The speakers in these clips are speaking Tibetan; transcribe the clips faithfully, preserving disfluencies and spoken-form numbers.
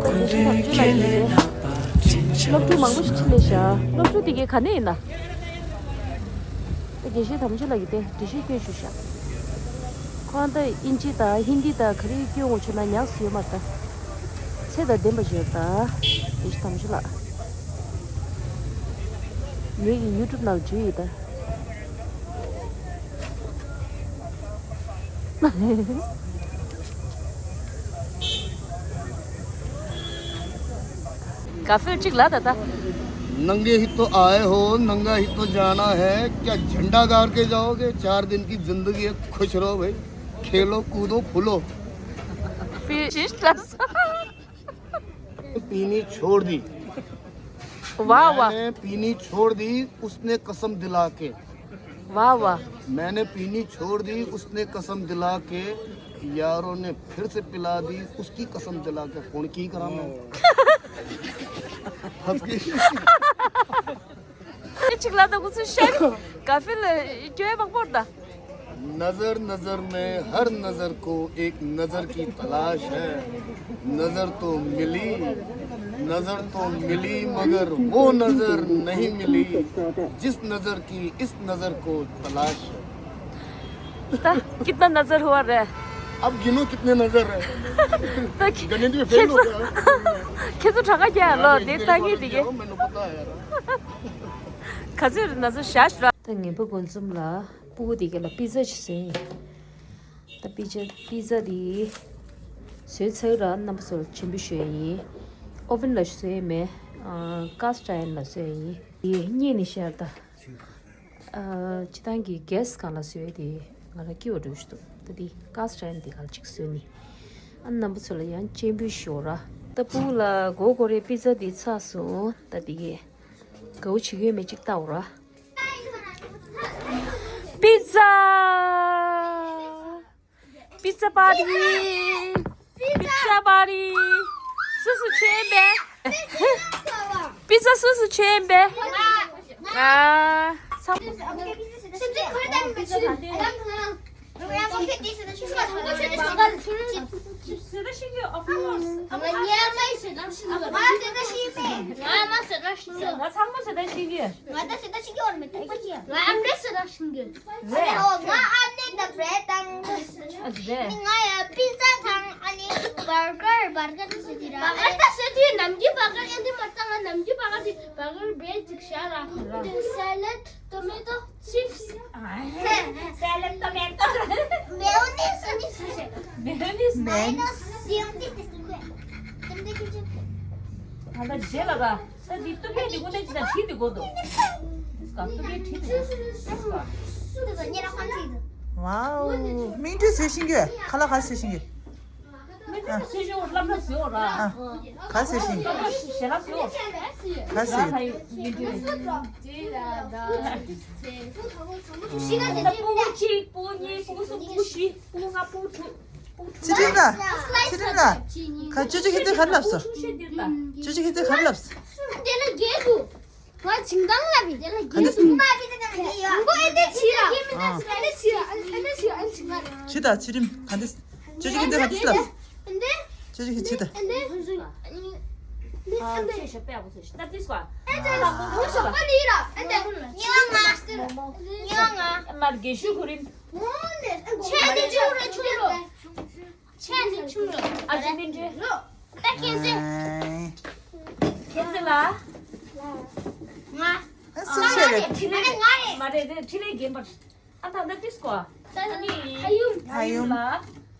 དགེ་བཤེས་དམ་ཆོས་ལགས་ཀྱིས་སློབ་ཕྲུག་མང་པོ་ཞིག་ཁྲིད་ལས་བཞག་སློབ་ཕྲུག་དེ་གའི་ག་ནས་ཡིན་ན། དགེ་བཤེས་དམ་ཆོས་ལགས་ཀྱིས་དེ་འདྲི་གཞི་བསྐྱོན་ཞུ་བཞག་ཁོང་ད་ཨིན་ཇི་དང་ཧིན་དི་དང་ག་རེ་བསྐྱོན་དགོས་བྱུང་ན་ཉག་གསུ་ཡོད་མ་རེད་ད། ཚད་དང་ལྡན་པ་ཞིག་ཡོད་ད། དགེ་བཤེས་དམ་ཆོས་ལགས། ངེད་ཀྱི་ཡུ་ཊུབ་ནང་བྲིས་ཡོད་ད། ཀ་ཧྥེ་གཅིག་ལ་ད་ད། नंगे ही तो आए हो, नंगा ही तो जाना है, क्या झंडा गाड़ के जाओगे? चार दिन की जिंदगी है, खुश रहो भाई, खेलो कूदो फूलो। फिर शिष्ट पीनी छोड़ दी। वाह, वाह। मैंने पीनी छोड़ दी, उसने कसम दिला के। वाह, वाह। मैंने पीनी छोड़ दी, उसने कसम दिला के। यारों ने फिर से पिला दी, उसकी कसम दिला के। हुण की करां मैं? हंस गई। གཅིག་ལ་ད་ཁོ་ཚོ་ཤར་ཀ་ཧྥེ་ལ་སྐྱོ་ཡ་མང་པོ་ད། नजर नजर में हर नजर को एक नजर की तलाश है। नजर तो मिली, नजर तो मिली, मगर वो नजर नहीं मिली, जिस नजर की इस नजर को तलाश है। ད་कितना नजर हुआ रे? अब गिनो कितने नजर है। ད་गणित में फेल हो गया। ཁྱེད་ཚོ་གྲངས་ཀ་རྒྱག་ལོ་དེ་ལྟ་ངེས་དེ་གས། मैंने पता है यार। ག་ཚོད་རེད་ན་ཚོད་ཤ་ཤ་ར། ད་ངན་པ་དགོན་ཚོམ་ལ་སྤུ་གུ་དེ་ག་ལ་པི་ཛ་ཞིག་བཟོས་ཡིན། ད་པི་ཛ་པི་ཛ་དེ་བཟོས་ཚར་ར་རྣམ་པ་ཚོར་ཆེན་པོ་ཞུ་ཡ་ཡིན། ཨོ་ཝན་ལ་བཟོས་ཡ་མེད། ཀ་སི་ཊི་ཨན་ལ་བཟོས་ཡ་ཡིན། དེ་གཉིས་ནི་ཤར་ད། ཨ། སྤྱི་བཏང་གི་གེ་སི་སྒང་ལ་བཟོས་དེ་ང་ལ་སྐྱིད་པ་འགྲོ་ཞིག་འདུག་ད་དེ་ཀ་སི་ཊི་ཨན་དེ་ག་ལ་གཅིག་བཟོས་ནི། ཨ་རྣམ་པ་ཚོ་ལ་ཡང་སྤྱན་འབུལ་ཞུ་ར། ད་སྤུ་གུ་ལ་མགོ་སྐོར་རེ་པི་ཛ་དེ་ཚར་སོང་། ད་དེ་གས་དགའ་བོ་བྱེད་ཀྱི་ཡོད་མེད་ཅིག་ལྟ་འོ་ར། པི་ཛ། པི་ཛ་པ་ཊི། པི་ཛ་པ་ཊི། སུ་སུ་ཆེན་པས། པི་ཛ་སུ་སུ་ཆེན་པས། ང་། ཚང་། ང་ཚང་མ་ཟེར་ན་ཤེས་ཀྱི་ཡོད། ང་ད་ཟེར་ན་ཤེས་ཀྱི་ཡོད་མེད་ཐུག་པ་ཅི། ང་ཨ་མྲེ་ཟེར་ན་ཤེས་ཀྱི་ཡོད། རེད། ཨོ་ང་ཨ་མྲེ་དང་བྲེ་དང་། ཨ་རེད། ང་ཡ་པི་ཛ་དང་ཨ་ནི་བར་གར་བར་གར་དེ་ཟེར་གྱི་ར། བར་གར་ད་ཟེར་དུས་ནམ་རྒྱུན་བར་གར་ཨེ་འདི་མ་ད་ང་ནམ་རྒྱུན་བར་གར་དེ་བར་གར་བྲེ་ཅིག་བཞག་ར། དེ་སེ་ལད་ཏོ་མེ་ཏོ། Chips. Salad tomato. Mayonnaise ནི་ཟེར། Mayonnaise. Mayonnaise. ད་ལྟ་རྗེས་ལ་ག་ས་འདི་ཏུ་ཕེ་འདི་གོ་ནས་ཅི་ད་ཁྲིད་འདི་གོ་དོ། ཏུ་ཕེ་ཁྲིད་འདི་གོ། Wow. མིང་ཏུ་ཟེར་ཤིང་གི་ཁ་ལ་ཁ་ཟེར་ཤིང་གི། ཨ། ག་ཟེར་ཤིང་། ག་ཟེར། ཚེ་རིང་ལ། ཚེ་རིང་ལ། ག་ཅོ་ཅོ་ཁྱེད་ཚོས་ག་རེ་ལབ་སོང་། ཅོ་ཅོ་ཁྱེད་ཚོས་ག་རེ་ལབ་སོང་། དེ་ལ་རྒྱལ་དུ། ང་ཇིང་དང་ལབ་ཡིན། དེ་ལ་རྒྱལ་དུ། ང་ཨེ་དེ་བྱིས་ར། ཨེ་དེ་བྱིས་ར། ཨེ་དེ་བྱིས་ར། ཨེ་དེ་བྱིས་ར། ཨེ་དེ་བྱིས་ར། ཨེ་དེ་བྱིས་ར། ཇི་ལྟ་ཚེ་རིང་ག་འདི། ཅོ་ཅོ་ཁྱེད་ཚོས་ག་འདི་ལབ་སོང་། ཅོ་ཅོ་ཁྱེད་ཚོས་ཇི་ལྟ། མར་དགེ་ཤུ་ཁུ་རིམ། ཆེ་ནི་ཆུང་ར་ཆུང་ར། ཆེ་ནི་ཆུང་ར། ཨ་ཅེ་མིན་ཏྲེ། ད་ཁྱེད་ཚེ། ཁྱེད་ཚེ་ལ། ང་། ཨ་སུ་ཆེ་རེད། ཁྲི་ལེ། ང་རེད། མ་རེད་དེ་ཁྲི་ལེ་རྒན་པར། ཨ་ད་ད་ཏིས་གོ། ཨ་ནི། ཧ་ཡུམ། ཧ་ཡུམ།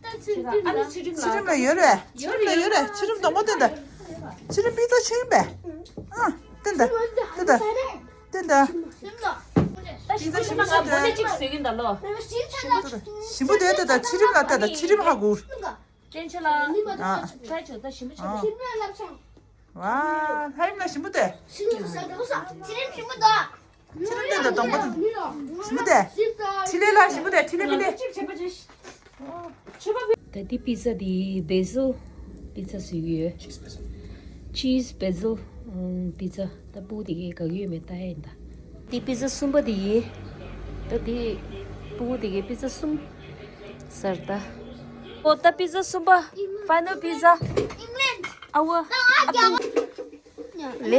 ད་ཚེ་རིང་ལ། ཨ་ནི་ཚེ་རིང་ལ། ཚེ་རིང་ལ་ཡོད་རེད། ཚེ་རིང་ལ་ཡོད་རེད། ཚེ་རིང་དང་པོ་བསྟན་ད། ཚེ་རིང་པི་ཙ་ཆེན་པས། ཨ། བསྟན་ད། བསྟན་ད། བསྟན་ད། ད་ཞིམ་པོ་ཞིམ་པོ་ང་མོ་ནས་གཅིག་བཟོས་ཀྱིན་ད་ལོ། ཞིམ་པོ་དེ་ད་ད་ཚེ་རིང་ལ་ལྟ་ད་ཚེ་རིང་ཧ་གོ། བསྟན་ཆེ་ལ། ཨ། ཁྲ་ཆོ་ད་ཞིམ་པོ་ཆེ། ཝ། ཧ་རིམ་ལ་ཞིམ་པོ་དེ། ཚེ་རིང་ཞིམ་པོ་དོ། ཚེ་རིང་དེ་ད་དང་པོ་དེ། ཞིམ་པོ་དེ། ཁྲི་ལེ་ལ་ཞིམ་པོ་དེ་ཁྲི་ལེ་ཁྲི་ལེ། ད་འདི་པི་ཙ་འདི་བེ་ཟིལ་པི་ཙ་བཟོས་ཀྱི་ཡོད། ཆིས་བེ་ཟིལ་པི་ཙ། ད་སྤུ་གུ་དེ་གས་དགའ་གི་ཡོད་མེད་ལྟ་ཡ་ཡིན་ད། འདི་པི་ཙ་གསུམ་པ་དེ་ཡིན། ད་འདི་སྤུ་གུ་དེ་གས་པི་ཙ་གསུམ་ཟེར་ད། ཨོ་ད་པི་ཙ་གསུམ་པ། ཕའི་ནལ་པི་ཙ། ཨིང་ལན། ཨ་ཝ། ཨ་ཏི། ལེ།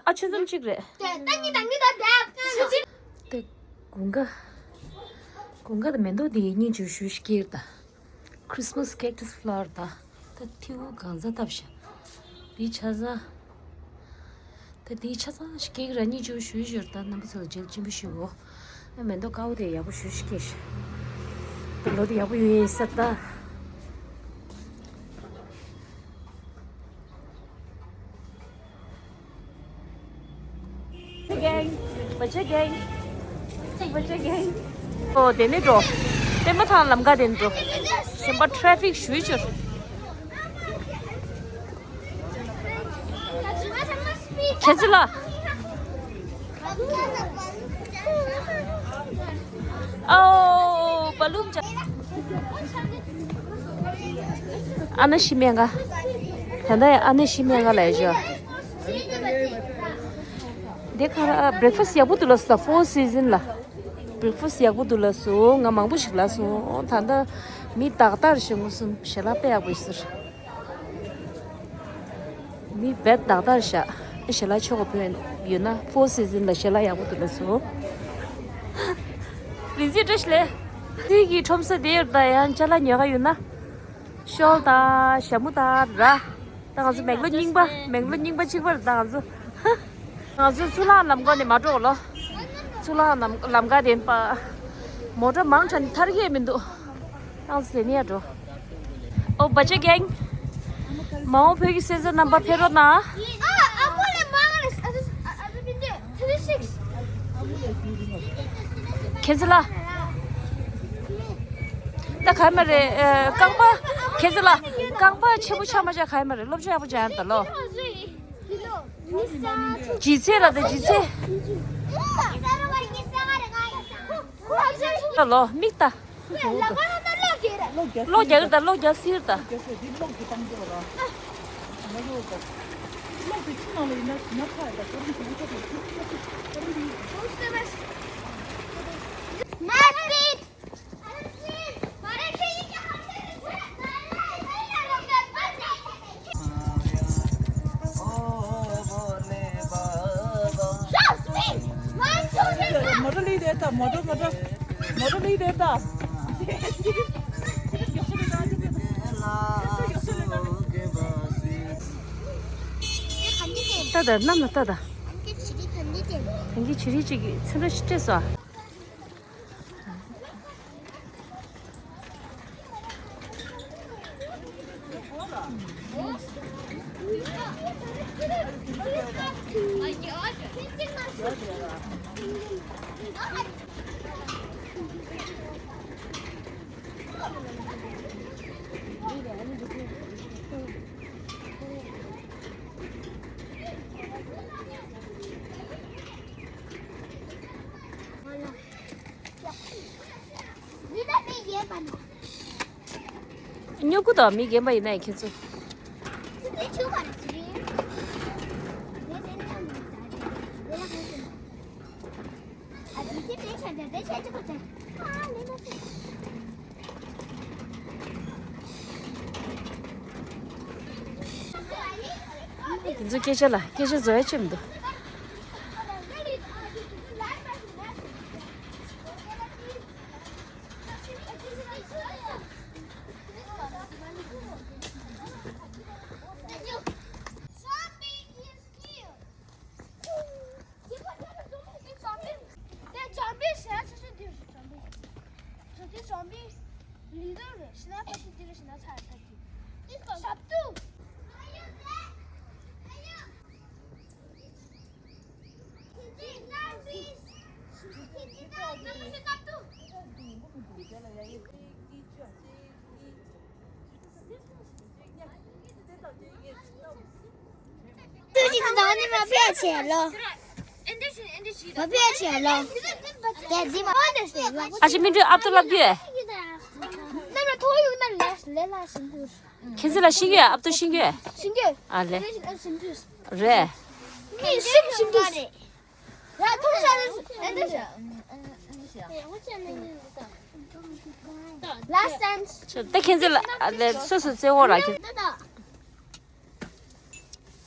ཨ་ཆུ་ཚོད་གཅིག་རེད། དེ་དགུན་ཁ། དགུན་ཁ་དང་མེ་ཏོག་དེ་གཉིས་ཅུ་ཞུ་ཤི་ཀིར་ད། Christmas cactus flower ད། ད་ཐིའུ་གང་ཟ་བཏབ་ཤ། དེའི་ཆ་ཚང་། ད་དེའི་ཆ་ཚང་ཞིག་ཀིར་ར་གཉིས་ཅུ་ཞུ་ཞོར་ད་རྣམ་པ་ཚོ་ལ་མཇལ་ཆེན་པོ་ཞུ་འོ། ཨ་མེ་ཏོག་དཀར་པོ་དེ་ཡག་པོ་ཞུ་ཤི་ཀིར་ཤ། ད་ལོ་དེ་ཡག་པོ་ཡོད་ཡིན་ས་ད། Gang, Bacha gang, Bacha gang. ཨོ་དེ་ནས་འགྲོ། པད་མ་ཐང་ལམ་ཁ་དེ་ནས་འགྲོ། གཞན་པ་ཊ་རེ་ཕིག་ཞུ་ཞོར། ཁྱེད་ཚོ་ལ། ཨོ། བ་ལུམ་ཅ། ཨ་ན་ཤི་མེ་ག་ད་ལྟ་ཡང་ཨ་ན་ཤི་མེ་ག་ལ་ཡ་ཞོ། དེ་ཁ་ར་བྷི་རེག་ཕ་སི་ཡག་པོ་འདུག་ལ་སོ། Four Season ལ་བྷི་རེག་ཕ་སི་ཡག་པོ་འདུག་ལ་སོ། ང་མང་པོ་ཞིག་ལ་སོ། ད་ལྟ་མི་དག་དར་ཞིག་མུ་སུམ་ཞལ་ལག་དཔེ་ཡག་པོ་ཞིག་ཟེར། མི་བེད་དག་དར་ཤ། ཨེ་ཞལ་ལག་ཆོག་གོ་བོད་ཡོད་ན་Four Season ལ་ཞལ་ལག་ཡག་པོ་འདུག་ལ་སོ། རིན་ཆེན་བཀྲ་ཤིས་ལེ། དེ་གི་ཁྲོམ་ས་དེ་ཡོད་ད་ཡང་ཅ་ལག་ཉོ་ག་ཡོད་ན། ཤོག་དང་ཞྭ་མོ་དང་ར། ད་ང་ཚོ་མེག་ལོ་རྙིང་པ་མེག་ལོ་རྙིང་པ་གཅིག་པར་ད་ང་ཚོ། ང་ཚོ་གཙུག་ལག་ལམ་ཀ་ནས་མ་འགྲོ་ལོ། གཙུག་ལག་ལམ་ལམ་ཀ་དེ་པ། མོ་ཊ་མང་དྲགས་ནས་ཐར་གི་མི་འདུག་ཨང་སེ་ནི་ཡ་འགྲོ། ཨོ་བ་ཅེ་གེང་། མ་འོངས་བོད་ཀྱི་སེམས་ཚོར་རྣམ་པ་ཕེབས་རོགས་གནང་། ཁྱེད་ཚོ་ལ། ད་ག་མ་རེད། རྐང་པ། ཁྱེད་ཚོ་ལ། རྐང་པ་ཆེན་པོ་ཆགས་མ་ཆགས་ག་མ་རེད། སློབ་སྦྱོང་ཡག་པོ་སྦྱང་ཡ་ད་ལོ། ལྗིད་ཚད་ལ་ད་ལྗིད་ཚད། ད་ལོ་མིག་ད། གློག་རྒྱག་གི་ད་གློག་རྒྱག་སྲིད་ད། མོ་ཊ་ལི་རེད་ད། མོ་ཊ་མོ་ཊ་མོ་ཊ་ལི་རེད་ད། ལྟ་ད་གནམ་ལ་ལྟ་ད། གན་གི་བྱི་རིལ་གཅིག་གི་ཚོན་ཁྲ་ཞིག་སྤྲད་སོང་ཨ། སྨྱུ་གུ་དང་མི་རྒན་པ་ཡིན་ན་ཡང་ཁྱེད་ཚོ། དེ་ཚོ་སྐད་ཆ་ལ་སྐད་ཆ་བཟོ་ཡ་ཆེ་མི་འདུག་ཨ་ཅེ་མི་འགྲོ་ཨབ་ཏུ་ལབ་རྒྱུ། ཁྱེད་ཚོ་ལ་ཤེས་ཀྱི་ཡོད། ཨབ་ཏུ་ཤེས་ཀྱི་ཡོད། ཨ་ལེ། རེད། Last dance. ད་ཁྱེད་ཚོ་ལ་ཨ་ལེ་སོ་སོ་རྩེ་འོག་ར་ཁྱེད།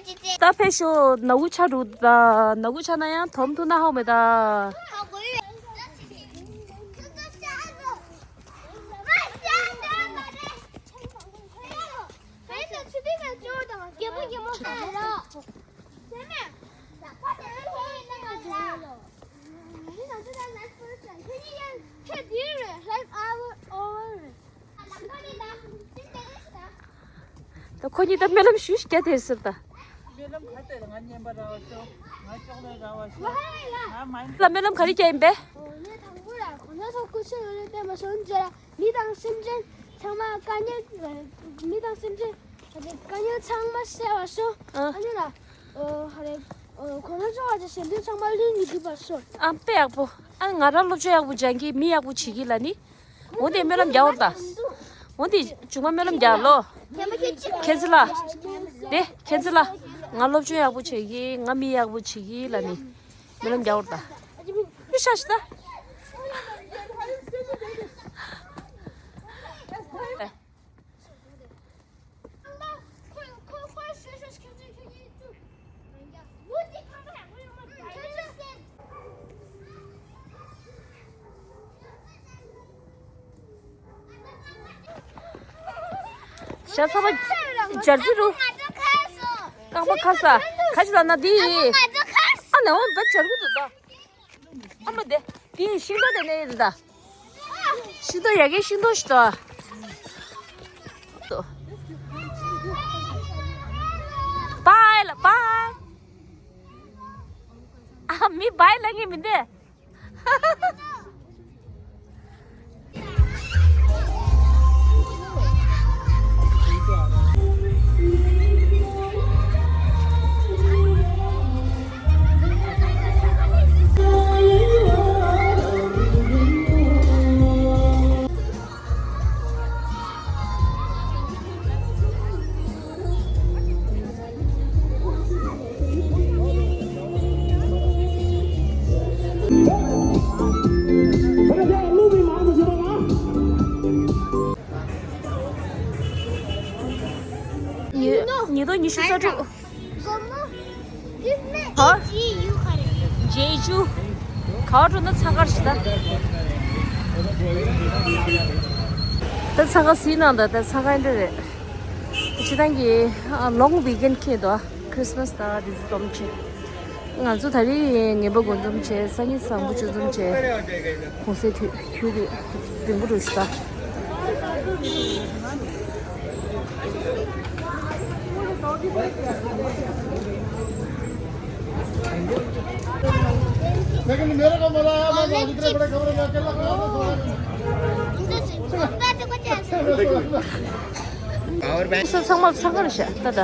ད་ཕེབས་ཤོག་ནག་ཁུ་ཆག་འགྲོ་གི་འདུག་ད་ནག་ཁུ་ཆག་ན་ཡང་དོམ་ཐུག་ན་ཧ་གོ་མེད་ད། ད་ཁོ་གཉིས་ད་སྨོན་ལམ་ཞུ་ཞིག་རྒྱ་དེར་ཟེར་ད། སྨོན་ལམ་ག་རེ་རྒྱག་ཡིན་པས། ངས་དང་པོ་ལ་གོ་ན་ཐོག་སྐུ་ཆོས་ཡོད་རེད་བལྟས་མ་སོང་ཟེར་ལ། མི་དང་སེམས་ཅན་ཚང་མ་དཀའ་ངལ། མི་དང་སེམས་ཅན་དཀའ་ངལ་ཚང་མ་སེལ་བ་སོང་། ཨ་ནི་ལ། ཨོ་ཧ་རེ། ཨོ་གོ་ན་ཚོ་བ་ཅན་གཞན་དོན་ཚང་མ་ལུས་ནི་འགྲིག་པ་སོང་། ཨ་དཔེ་ཡག་པོ། ཨ་ང་རང་སློབ་སྦྱོང་ཡག་པོ་སྦྱང་གི་མི་ཡག་པོ་བྱེད་ཀྱི་ལ་ནི། འོ་དེ་སྨོན་ལམ་རྒྱག་འོར་ད། འོ་དེ་བྱུང་མ་སྨོན་ལམ་རྒྱག་ལོ། མཁྱེན་བརྩེ་ལགས། དེ་མཁྱེན་བརྩེ་ལགས། ང་སློབ་སྦྱོང་ཡག་པོ་བྱེད་ཀྱི་ང་མི་ཡག་པོ་བྱེད་ཀྱི་ལ་ནི། སྨོན་ལམ་རྒྱག་འོར་ད། མི་ཤ་ཤི་ད། ཤ་ཚ་བ་འབྱར་ཚུལ་རུ། རྐང་པ་ཁ་ས། ཁ་ཅིག་ལ་ན་དེ་ཡིན། ཨ་ནེ་འོ་འབའ་འབྱར་གི་འདུག་ད། ཨ་མ་དེ། དེ་ཤིང་ཏོག་དེ་ནས་ཡིན་ད། ཤིང་ཏོག་ཡ་གི་ཤིང་ཏོག་ཞིག་ཏོ། བའི་ལ་བའི། ཨ་མི་བའི་ལ་ངེས་མི་འདི། ཉིས་སྟོང་ཉི་ཤུ་རྩ་དྲུག་ཧ། རྗེས་འཇུག་ག་བ་འགྲོ་ན་འཚང་ཁ་ཞིག་ད། ད་འཚང་ཁ་ཟིན་ནང་ད་ད་འཚང་ཁ་འདྲ་རེད། སྤྱི་བཏང་གི་ལོང་ཝིག་ཨེན་ཁེལ་འདུག་ཁྲིས་མས་དང་དེ་ཚོ་འཛོམས་བྱས། ང་ཚོ་ད་རིང་ངན་པ་དགུ་འཛོམས་བྱས་སང་ཉིན་བཟང་པོ་བཅུ་འཛོམས་བྱས། གུང་སེང་དུས་དུས་རིང་པོ་འགྲོ་ཞུ་ད། ཚང་མ་ཚང་གར་བཞག་ད་ད།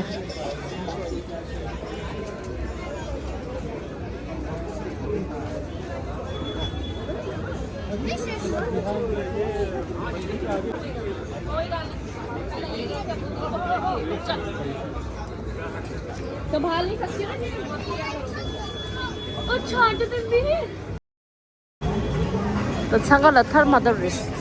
ད་འཚང་ཁ་ལ་ཐར་མ་ཐར་རེད།